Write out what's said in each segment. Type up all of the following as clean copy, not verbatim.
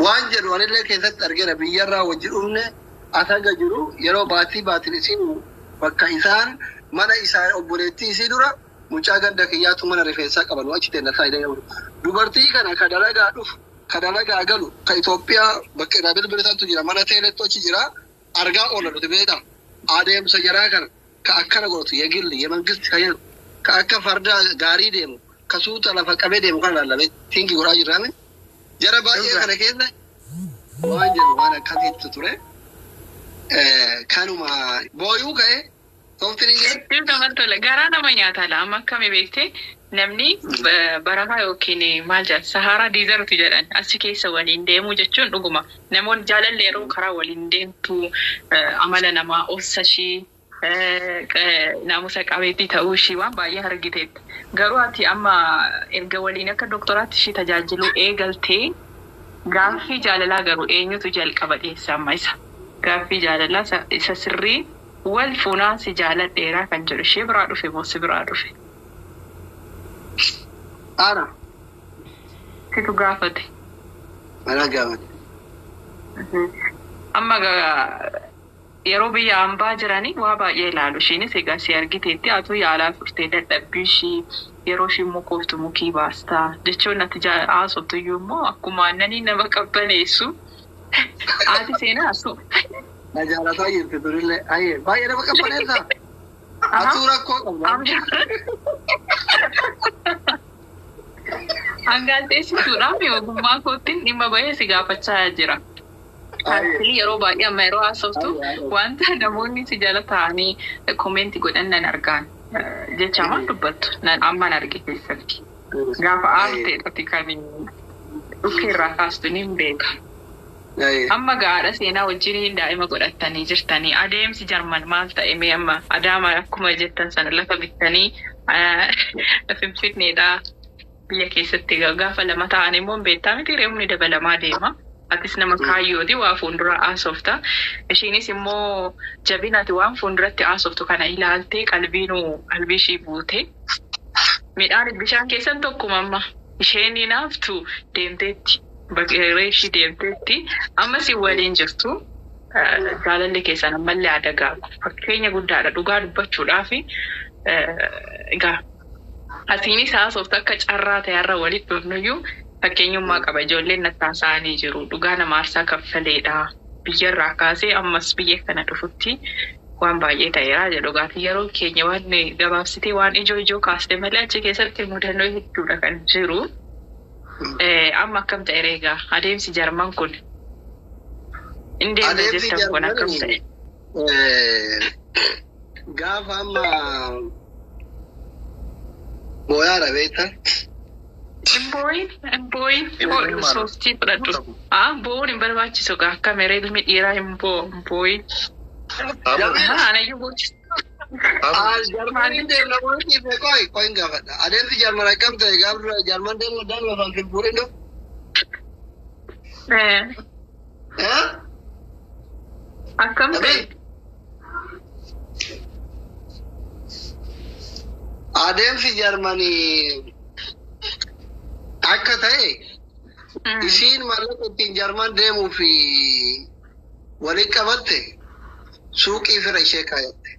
Waan jedhu anillee keessatti argeera biyyarraa wajji dhufne as haga jiru yeroo baatii baatiin isiin bakka isaan mana isaa obboleettii isii dura mucaa ganda kiyyaatu mana rifeensaa qaban achi teenna isaa dubartii kana ka dalagaa dhufu ka dalagaa galu ka Itoophiyaa bakka irraa bilbilisantu jira mana teelettu achi jira argaa oola nuti beektaa adeemsa jaraa kana ka akkana godhatu yegilli yemangisti ka jedhu ka akka fardaa gaarii deemu ka suuta lafa qabee deemu kana laallamee tinki godhaa jirraame jara baay'ee kana keessa waan jedhu waan akkasiitu ture kanuma booyuu ka'e sooftiin hin jiru. Hedduu namatti tola. Garaa nama nyaata laa amma akkami beekte namni barahaa yookiin maal jedhan Saharaa desert jedhan achi keessa waliin deemuu jechuun dhuguma. Namoonni jaalalli yeroo karaa waliin deemtu amala namaa obsa ishii naamusa qabeettii ta'uu ishii waan baay'ee argiteetta. Garuu ati amma erga waliin akka doktoraatti ishii tajaajiluu eegaltee gaaffii jaalalaa garuu eenyutu jalqaba dhiyeessa amma isa? Gaaffii jaalalaa isa sirrii wal fuunaa si jaaladheeraa kan jedhu ishee biraa dhufe moo si biraa dhufe? Ana. Situ gaafate. Ana gaafate. Amma yeroo biyya hambaa jiranii waa baay'ee ilaalu. Ishiinis egaa si argiteetti atu yaalaa turte dadhabbii ishii yeroo ishiin mukooftu mukii baastaa jechuun ati haasoftu iyyuu immoo akkuma aannanii nama qabbaneessu. Haati seenaa asu. Na jaalataa jirti turillee. Ayyee baay'ee nama qabbaneessa. Atuu rakkoo qabda. Hangaazexeessituudhaaf ogummaa kootiin dhimma bahee si gaafachaa jira. Yeroo baay'ee amma yeroo haasoftu wanta namoonni si jala taa'anii comment godhan nan argaan jecha amaan dubbattu nan amman arge keessatti. Gaafa aarteedhati kan dhukkee irraa kaastu ni beeka. Amma gaadha seenaa wajjin daa'ima godhattanii jirtanii adeemsi Jarman maal ta'e mee amma Adaama akkuma jettan sana lafa bittanii Finfinneedha biyya keessatti gaafa lama ta'an immoo beektaa miti reemni dabalamaa deema. Atis nama kaayyooti waa fuuldura haasofta. Ishiinis immoo jabina ati waan fuulduratti haasoftu kana ilaaltee qalbiinuu qalbii ishii buute. Midhaan bishaan keessan tokkuma amma isheen naaftu deemteetti. Baqqeeree ishii deemteetti. Amma si waliin jirtu. Jaalalli keessan ammallee adagaagu. Fakkeenya guddaadha dhugaa dubbachuudhaaf egaa asiinis haasoftu akka carraa ta'e har'a walitti dhufnuyyuu fakkeenyummaa qaba. Ijoolleen nattaasa'anii jiru. Dhugaa nama aarsaa kaffaleedha. Biyyarraa kaasee ammas biyya kana dhufutti waan baay'ee ta'eera jedhu. Gaafi yeroo keenya waan gabaabsitee waan ijoo ijoo kaaste malee achi keessatti mudannoo hedduudha kan jiru. Amma akkam ta'e egaa adeemsi Jarman kun hin deemne jettan kun akkam ta'e? Gaafa amma booyaadha beektaa? Hin boo'in, hin boo'in, sooftii fudhadhu. Boo'uun hin barbaachisu gaa akka meree ilmi dhiiraa hin boo'u, hin boo'in. Anayyuu boochisu. Jarman hin deemna wanti fi qoy qoy hin gaafadha. Adeemsi Jarman akkam ta'e gaafa dura Jarman deemu deemu afaan finfuudhin dhufu. Akkam ta'e? Adeemsi Jarmanii akka ta'e isiin maallaqa ittiin Jarman deemuu fi waliin qabatte suuqii fira ishee kaayatte.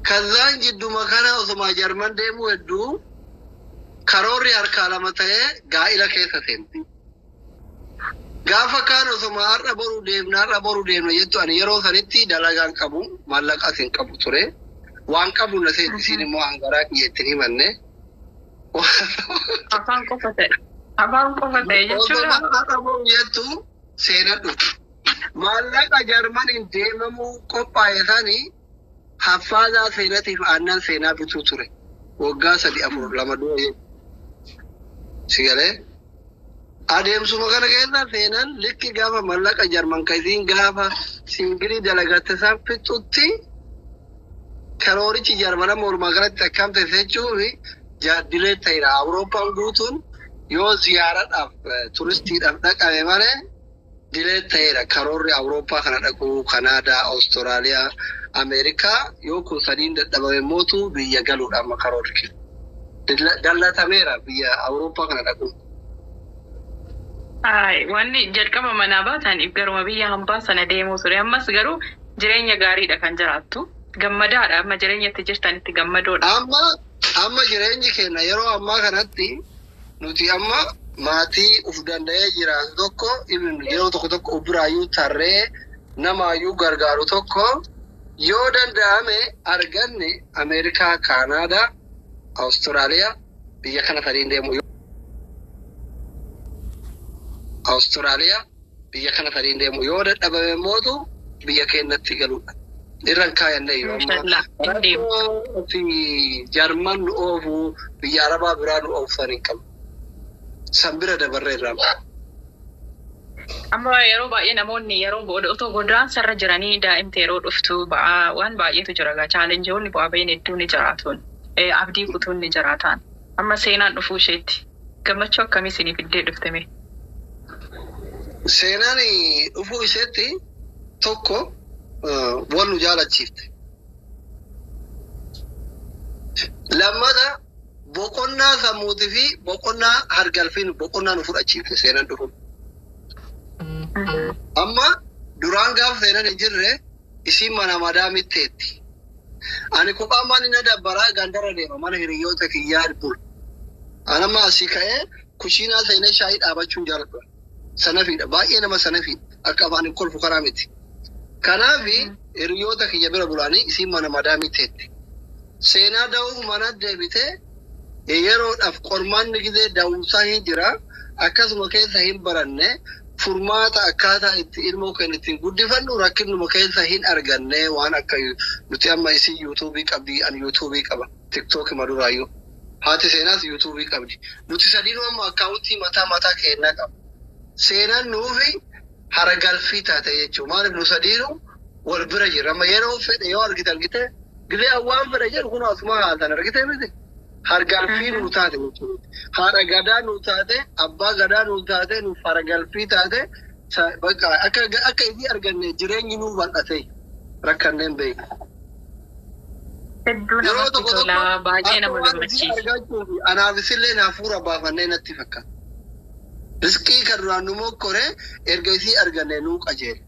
Kazaan jidduma kana osuma Jarman deemuu hedduu karoorri harkaa lama ta'ee gaa'ila keessa seente. Gaafa kaan osuma har'a boruu deemna har'a boruu deemna jettu ani yeroo sanitti dalagaan qabu maallaqas hin qabu ture. Waan qabu na seeti isiin immoo hangaraa kiyya ittiin himanne. Afaan qofa ta'e. Afaan qofa ta'e jechuudha. Osuma har'a boruu jettu seenaa dhufu. Maallaqa Jarmaniin deemamuu qophaa'e sanii haffaasaa seenatiif aannan seenaa bituu ture. Waggaa 3 4 2 dura jechuudha. Si galee? Adeemsuma kana keessa seenan likki gaafa maallaqa Jarman ka isiin gaafa singilii dalagatte isaan fixutti karoorichi Jarmana walumaa galatti akkam ta'e jechuun jaaddilee ta'edha. Awurooppaan guutuun yoo ziyaaradhaaf turistiidhaaf dhaqame malee dilee ta'edha. Karoorri Awurooppaa kana dhaquu Kanaadaa, Awustiraaliyaa, Ameerikaa yoo kun sadiin dadhabame mootu biyya galuudha amma karoorri. Dallatameera biyya Awurooppaa kana dhaquun. Ay, wanni jalqaba manaa baataniif garuma biyya hambaa sana deemuu ture. Ammas garuu jireenya gaariidha kan jiraattu. Gammadaadha amma jireenyatti jirtanitti gammadoodha. Amma jireenyi keenya yeroo ammaa kanatti nuti amma maatii uf danda'ee jiraatu tokko, yeroo tokko tokko of biraayyuu tarree namaayyuu gargaaru tokko yoo danda'ame arganne Ameerikaa, Kaanaadaa, Awustiraaliyaa biyya kana sadiin deemu. Awustiraaliyaa biyya kana sadiin deemu yoo dadhabame mootu biyya keenyatti galuudha. Irran kaayanne yoo amma Inshallah hin deemu. rakkoo fi Jarman nu oofu, biyya Arabaa biraa nu oofsan hin qabu. San bira dabarree irraa. Amma yeroo baay'ee namoonni yeroo booda otoo godaansarra jiranii daa'imti yeroo dhuftu ba'aa waan baay'eetu jira gaa chaalenjoonni bu'aa bahiin hedduun ni jiraatuun abdii kutuun ni jiraataan. Amma seenaan dhufuu isheetti gammachuu akkamii isinii fiddee dhufteme? Seenaan dhufuu isheetti tokko wal nu jaalachiifte. Lammata boqonnaa sammuutii fi boqonnaa hargalfiin boqonnaa nu fudhachiifte seenaan dhufuun. Amma duraan gaafa seenaan hin jirre isiin mana madaamitteetti. Ani kophaa manni na dabbaraa gandara deema mana hiriyoota kiyyaa bula. Ani amma asii ka'ee kushiinaa seenee shaayii dhaabachuun jaaladha. Sanafiidha. Baay'ee nama sanafiidha. Akka afaan hin kolfu karaa miti. Kanaafi hiriyoota kiyya bira bulaanii isiin mana madaamitteetti. Seenaa da'uuf mana deebitee yeroodhaaf qormaanni gizee da'umsaa hin jira. Akkasuma keessa hin baranne furmaata akkaataa itti ilmoo keenya ittiin guddifannu rakkinuma keessa hin arganne waan akka nuti amma isin yuutuubii qabdi, ani yuutuubii qaba, tiktookii maduraayyuu. Haati seenaas yuutuubii qabdi. Nuti sadiinuu amma akkaawuntii mataa mataa keenyaa qaba. Seenaan nuufi haragalfii taate jechuudha. Maaliif nu sadiinuu wal bira jira. Amma yeroo fedhe yoo argite argite gizee waan fedhe jedhu kun asuma haasan argite miti. Hargalfii nuu taate jechuudha. Haadha gadaa nuu taate, abbaa gadaa nuu taate, nuuf hargalfii taate, bakka akka isii arganne jireenyi nuu bal'ate rakkanneen beeku. Hedduu Yeroo namatti tokko tola tokko baay'ee akka nama waan isii gammachiisa. argachuuf anaafis illee hafuura baafannee natti fakkaata. Riskii kan duraan nu mokkore erga isii arganne nuu qajeele.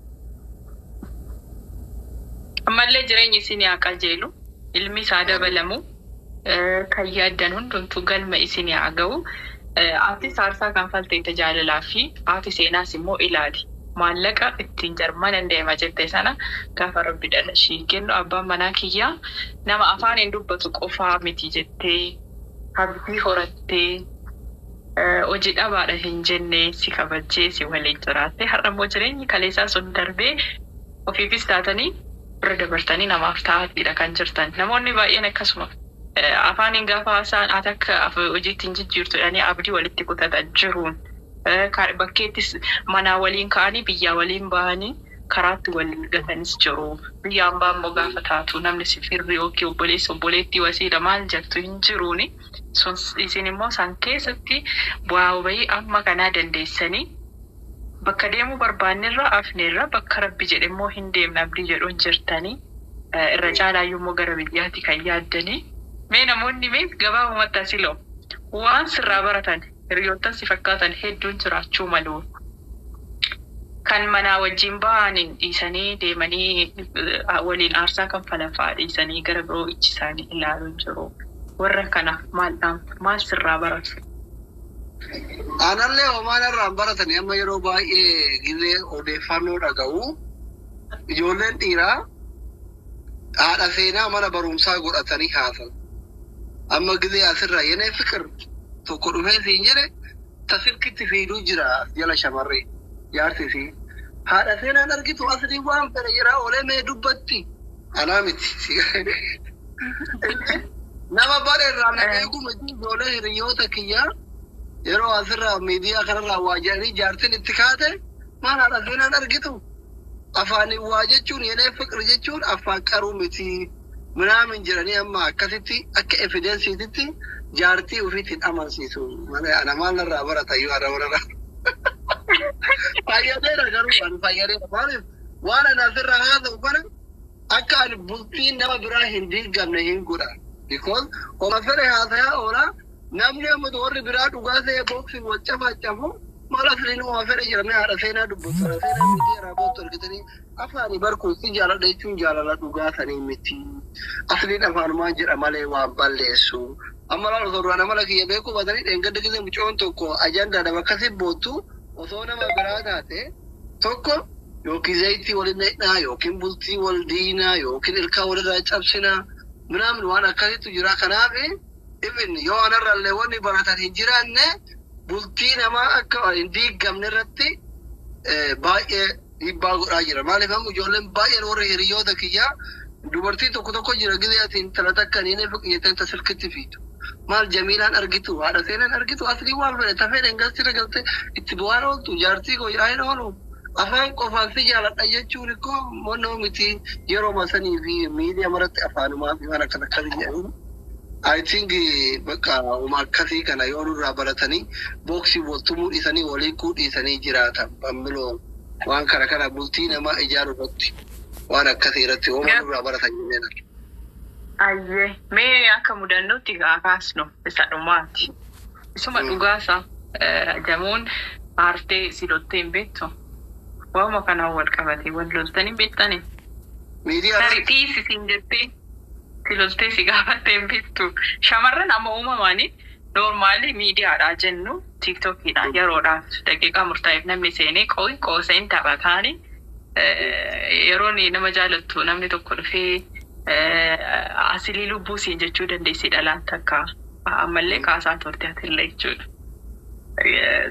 Ammallee jireenyi isin haa qajeelu, ilmi isaa dabalamu, kan yaaddan hundumtuu galma isin haa ga'u. Atis aarsaa kanfaltee jaalalaa fi haati seenaas immoo ilaali. Maallaqa ittiin Jarmanan deema jette sana gaafa rabbi dhala ishii kennu abbaan manaa kiyyaa nama afaan hin dubbatu qofaa miti jettee abdii horattee hojii dhabaadha hin jenne si kabajjee si waliin jiraatte har'a immoo jireenyi kaleessaa sun darbee ofiifis taatanii bira dabartanii namaaf taa'aatiidha kan jirtan. Namoonni baay'een akkasuma afaaniin gaafa haasa'an ati akka hojiitti hin jijjiirtu jedhanii abdii walitti kutatan jiruun. Bakkeettis manaa waliin ka'anii biyyaa waliin bahanii karaatti wal gatanis jiru. Biyya hambaa immoo gaafa taatu namni si firri yookiin obboleessa obboleettii wasiila maal jettu hin jiruuni. Sun isin immoo san keessatti bu'aa bahii amma kanaa dandeessanii bakka deemuu barbaannerra hafneerra bakka rabbi jedhe immoo hin deemna abdii jedhuun jirtanii irra caalaayyuu immoo gara biyyaatti kan yaaddanii. Mee namoonni mee gabaabumatti asiloo waan sirraa baratan hiriyoottan si fakkaatan hedduun jiraachuu malu. Kan manaa wajjin ba'aniin dhiisanii deemanii waliin aarsaa kan fa'aa dhiisanii gara biroo ichi isaanii ilaaluun jiru. Warra kanaaf maal dhaamtu? Maal sirraa baratu? Anallee homaan irraan baratanii amma yeroo baay'ee gizee odeeffannoo dhaga'u ijoolleen dhiiraa haadha seenaa mana barumsaa godhatanii haasan. Amma gizee asirraa yenee fikir tokko dhufee siin jedhe ta silkitti fiiduu jira jala shamarree jaarsi sii. Haadha seenaan argitu asii waan fedhe jira oolee mee dubbatti. Anaa miti. Nama bara irraa na beeku miti ijoollee hiriyoota kiyyaa yeroo asirraa miidiyaa kanarraa waa jedhanii jaartiin itti kaate maal haadha seenaan argitu. Afaaniin waa jechuun yenee fiqir jechuun afaan qaruu miti. Minaamin jedhanii amma akkasitti akka evidensiititti jaartii ofiitiin amansiisu. Malee ana maal narraa barata iyyuu har'a warra. Fayyadeera garuu ani fayyadeera. Maaliif waan ani asirraa haasa'u kana akka ani bultiin nama biraa hin diigamne hin godha. Because homa fedhe haasayaa oola Namni amma warri biraa dhugaa ta'e booksii wal cafaacafu maal asliin waa fedhe jedhamee haadha seenaa dubbatu. Haadha seenaa miti raabootti argitanii afaanii barkuun si jaaladha jechuun jaalala dhugaa sanii miti. Asliin afaanumaan jedha malee waan balleessu. Amma laal osoo duraan amala kiyya beekuu baatanii dheengadda gisee mucoon tokko ajandaadhaaf akkasii boottu osoo nama biraa taate tokko yookiin zayitii waliin dhaqnaa yookiin bultii wal diinaa yookiin ilkaan walirraa cabsinaa minaamin waan akkasiitu jira. Kanaaf even yoo anarrallee wanni baratan hin jiraanne bultii namaa akka hin diigamne irratti baay'ee dhiibbaa godhaa jira. Maaliif amma ijoolleen baay'een warri hiriyoota kiyyaa dubartii tokko tokko jira gisee ati intala takka ni jettee silkitti fiitu. Maal Jamiilaan argitu, haadha seenaan argitu, aslii waan fedhe tafee dhangalsira galtee itti bu'aan ooltu jaartii koo jedhaa hin oolu. Afaan qofaan si jaaladha jechuun ikkoo monnoo miti yeroo sanii fi miidiyaa maratti afaanumaa fi waan akkas akkasii jedhamu. I think bakka uma akkasii kana yoo nurraa baratanii booksii waltumuu dhiisanii walii kuu dhiisanii jiraatan bammiloo waan kana kana bultii namaa ijaaru irratti waan akkasii irratti hooma nurraa baratan jenneen. Ayyee, mee akka mudannootti gaa kaasnu isa dhumaati. Isuma dhugaasaa jamuun aartee si loltee hin beektu. Waanuma kanaan wal qabatee wal loltanii hin beektanii. Miidiyaa Tarii dhiisi siin jettee si loltee si gaafattee hin beektu. Shamarran amma uumamanii normally miidiyaadhaa jennu tiiktookiidha yeroodhaaf daqiiqaa murtaa'eef namni seenee qoosa hin taphataani. Yeroon nama jaalattu namni tokko dhufee asilii lubbuu siin jechuu dandeessi dhalaan takka ammallee kaasaa turte atillee jechuudha.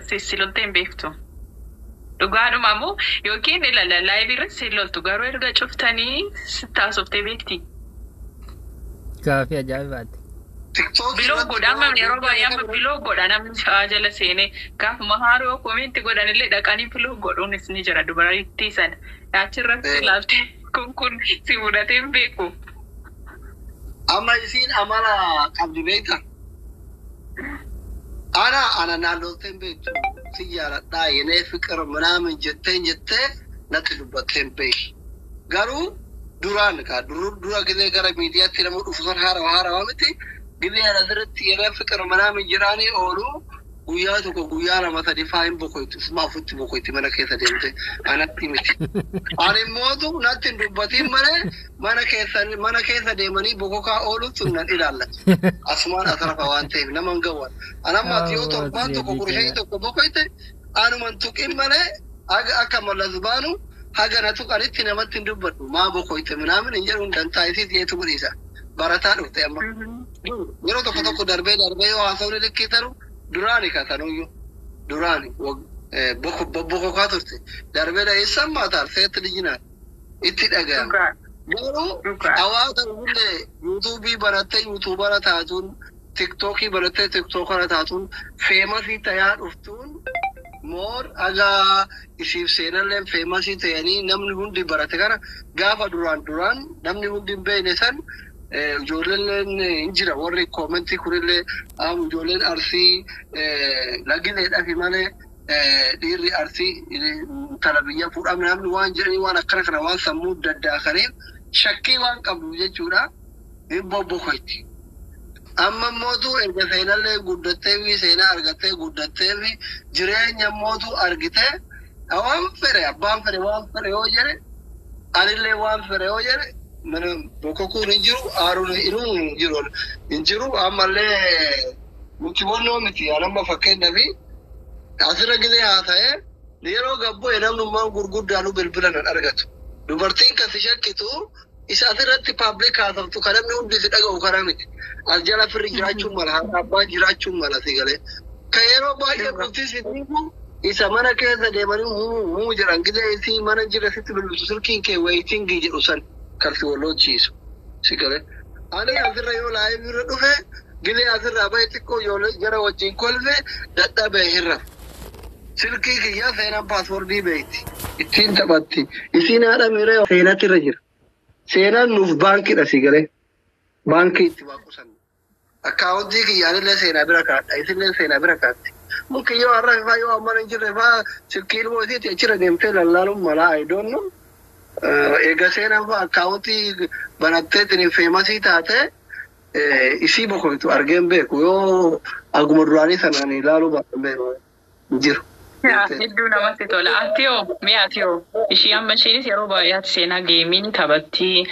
Si loltee hin beektu. Dhugaadhuma immoo yookiin live irratti si loltu garuu erga cuftanii taasiftee beekti. Gaafii ajaa'ibaati. Block godha amma yeroo baay'ee amma block godha namni sa'aa jala seenee gaafuma haaroo comment godhanillee dhaqanii block godhuunis ni jira dubarittii sana. Achirratti ilaaltee kun si mudhatee hin beeku. Amma isiin amala qabdi beekta. Ana naannolteen beektu si jaaladhaa yenee fiqir minaamin jetteen jettee natti dubbatteen beeki. Garuu duraan kaa dura gisee gara miidiyaatti nama dhufu san haarawaa haarawaa miti gisee ana asirratti yenee fiqir minaamin jedhaanii oolu guyyaa tokko guyyaa lama sadi faa hin bokoytu ufuma afutti bokoyti mana keessa deemte anatti miti. Ani immootu natti hin dubbatiin malee mana keessa deemanii bokokaa ooluun sun nan ilaallatu. Asumaan asrafa waan ta'eef nama hin gawwan. Anamma ati yoo torbaan tokko 15 tokko bokoyte anuman tuqin malee haga akka mallas baanu haga na tuqanitti namatti hin dubbadhu. Maa bokoyte minaamin hin jedhu dantaa isii dhiyeetu godhiisa. Barataa dhufte amma. Yeroo tokko tokko darbee darbee yoo haasawni likkii duraani katanuyyuu duraani bokokaa turte darbee dha maataar seetti lijinaan itti dhaga'ama. Garuu hawaasa illee yuutuubii barattee yuutuubara taatuun tiktookii barattee tiktookara taatuun famous tayaa dhuftuun moor hagaa isiif seenallee famous ta'anii namni hundi barate kana gaafa duraan duraan namni hundi hin beekne san ijoolleen hin jira warri comment kunillee ijoolleen Arsii lagileedhafi malee dhiirri Arsii intala biyya fuudhamne namni waan jedhanii waan akkana kana waan sammuu daddaakaniif shakkii waan qabdu jechuudha hin bobbokoyti. Amma mootu erga seenallee guddattee fi seenaa argattee guddattee fi jireenya mootu argitee waan fedhe abbaan fedhe waan fedhe yoo jedhe anillee waan fedhe yoo jedhe mana bokokuun hin jiru, aaruun hin jiru, hin jiru. Ammallee nuti wannoo miti. Anamma fakkeenyaaf asirra gisee haasa'ee yeroo gabboo namnummaan gurguddaanu bilbila nan argatu. Dubartiin kan si shakkitu isa asirratti public haasoftu kan namni hundi si dhaga'u kana miti. As jala firri jiraachuun mala, haadha abbaan jiraachuun mala si galee. Kan yeroo baay'ee bultii si dhiibu isa mana keessa deemanii huu huu jedhan gisee isii mana jira sitti bilbiltu silkiin kee waiting jedhu san kan si wallochiisu si galee. Ani asirra yoo live irra dhufe gisee asirraa bahe xiqqoo ijoollee jara wajjin kolfe dadhabee hirra. Silkii kiyyaa seenaan password beekti. Ittiin taphatti. Isiin haadha miiree seenatti irra jira. Seenaan nuuf baankiidha si galee. Baankii itti waa qusannu. Akkaawuntii kiyyaanillee seenaa bira kaadha. Isinillee seenaa bira kaatti. Muki yoo har'a faa yoo amma hin jirre faa silkii ilmoo isiitti achirra deemtee lallaaluun malaa I don't know. Eega seenaan faa akkaawuntii banattee ittiin famous taate Isii bokoytu argeen beeku yoo aguma duraanii sanaan ilaaluu baadhan beeku jiru. Hedduu namatti tola. Ati hoo? Mee ati hoo? Ishii amma ishiinis yeroo baay'ee ati seenaa geemii ni taphatti.